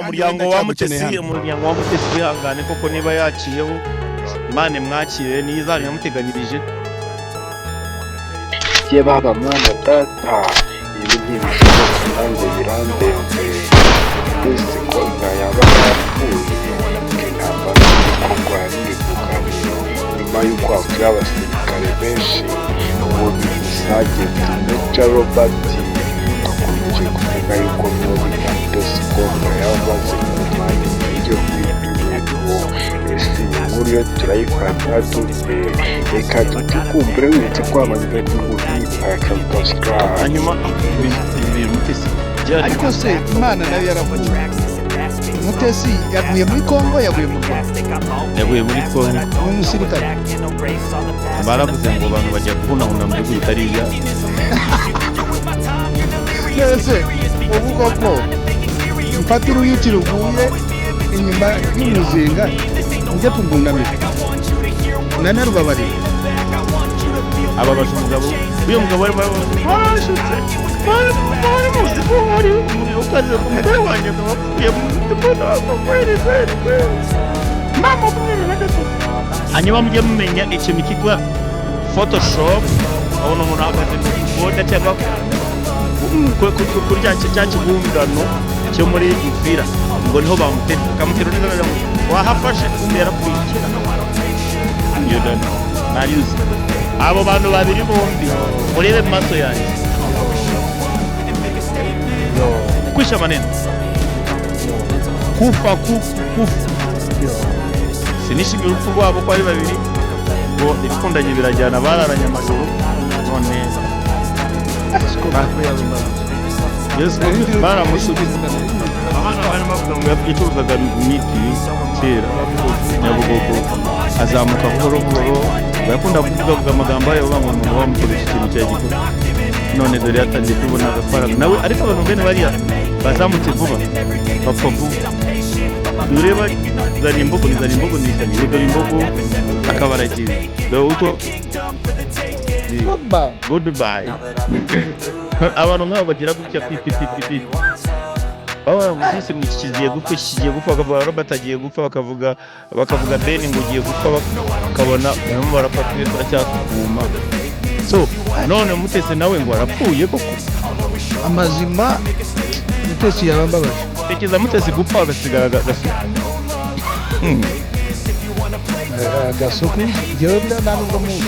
Umuryango wenda wa Mutesi, cyagukeneye hano. umuryango wa Mutesi wihangane koko, niba yaciyeho, Imana imwakire, niyo izaba yamuteganyirije. Ye baba, mwana data, ibi ntibishoboka, nanjye birandenze. Mbese ko inka yaba yarapfuye, ngo intambara iri kurwana iri kuganiro nyuma y'uko hapfuye abasirikare benshi, uwo bita Sergeant Major Robert akomeje kuvuga yuko n'uwo bita Mutesi Kongo yaba amaze kumara ibyo rwego. Ese iyi nkuru yo turayifata dute? Reka ducukumbure, wibutse kwamamaza inkuru. Hanyuma ibi Mutesi byari Ariko se Imana nayo yaravuye? Mutesi yaguye muri Kongo, yaguye mu Rwanda? Yaguye muri Kongo. Ni umusirikare. Baravuze ngo abantu bajya kubunahuna mu gihugu bitari ibyabo. Mbese ubu koko mfate uruyuki ruvuye inyuma y'umuzinga njye kurwunamira, nanarubabarira? Ababaje umugabo, uyu mugabo wari barashutse, bari muzi ko wari ukaze ku mugore wanjye akaba apfuye mu mutima kweri kweri kweri mama 23. Hanyuma mujye mumenya ikintu cyitwa Photoshop. Abona umuntu ahagaze mu boda cyangwa kuri cya kibumbano cyo muri Uvira, ngo niho bamutera, bakamutera neza neza ngo wahafashe, undi yarapfuye. You don't know. Narizi abo bantu babiri bombi, murebe mu maso yanjye, kwisha maneno, kufa kufa. Sinishimiye urupfu rwabo ko ari babiri, ngo ibikundanye birajyana, bararanye amajoro, none Yesu baramushutse. Abana barimo bavuga ngo yacuruzaga imiti kera Nyabugogo, azamuka buhoro buhoro, ngo yakunda kuvuga amagambo ayo bavuga ngo umuntu bamukoresha ikintu cya gikuru, none dore yatangiye kubona agafaranga nawe. Ariko abantu bene bariya bazamutse vuba bapfa vuba. Nureba Zarimbogo, ni Zarimbogo, ni Isani Zarimbogo, akaba aragiye. Dore uko Goodbye. Goodbye. Abantu nk'abo bagira gutya, pi pi pi pi pi, baba baravuze ngo iki kigiye gupfa, iki kigiye gupfa, bakavuga Robert agiye gupfa, bakavuga Ben ngo ugiye gupfa, bakabona barimo barapfa, twe turacyakuguma. So none Mutesi nawe ngo arapfuye koko? Amazima, Mutesi yaba mbabaje. Tekereza Mutesi gupfa agasigara Gasuku. Gasuku njyewe nta nubwo muzi.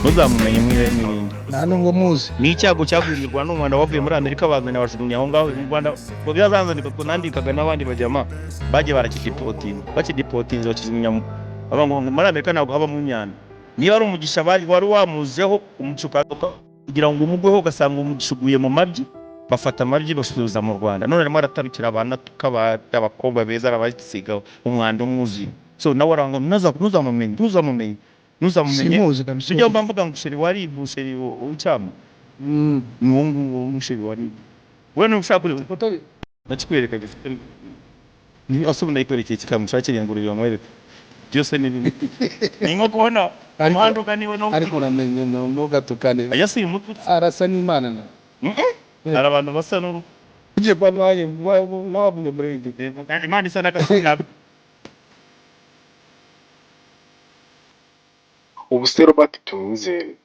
Ntuzamumenye mwire n'ibindi. Nta nubwo muzi. Ni icyago cyagwiriye u Rwanda, umwanda wavuye muri Amerika bazana bajugunya aho ngaho mu Rwanda, ngo byazanzanirwa ko nandikaga n'abandi bajyama bagiye barakidipotinga, bakidipotinze bakijugunya bavuga ngo muri Amerika ntabwo habamo imyanda. Niba ari umugisha bari wari wamuzeho, umugisha ukaza kugira ngo umugweho, ugasanga umugisha uguye mu mabyi, bafata amabyi basubiza mu Rwanda. None arimo aratarukira abantu, atuka abakobwa beza, arabasiga umwanda umwuzuye. So nawe aranga, ntuzamumenye, ntuzamumenye, ntuzamumenye. Simuzi kabisa. Sijya mba mvuga ngo chéri wa RIB, chéri w'icyama, ni uwo nguwo w'umuchéri wa RIB. We niba ushaka kureba ifoto ye ndakikwereka, gifite ni ase ubu ndayikwerekeye, kikamushakira ngo urebe mwereke byose ni bimwe, ni nko kubona umuhanda uganiwe no Ariko uramenye ntugatukane. Aya si umutwe. Arasa n'Imana na Hari abantu basa n'uru ugiye kuba nawe muri Imana isa n'agasuka. Ubu se Robert tumwizere?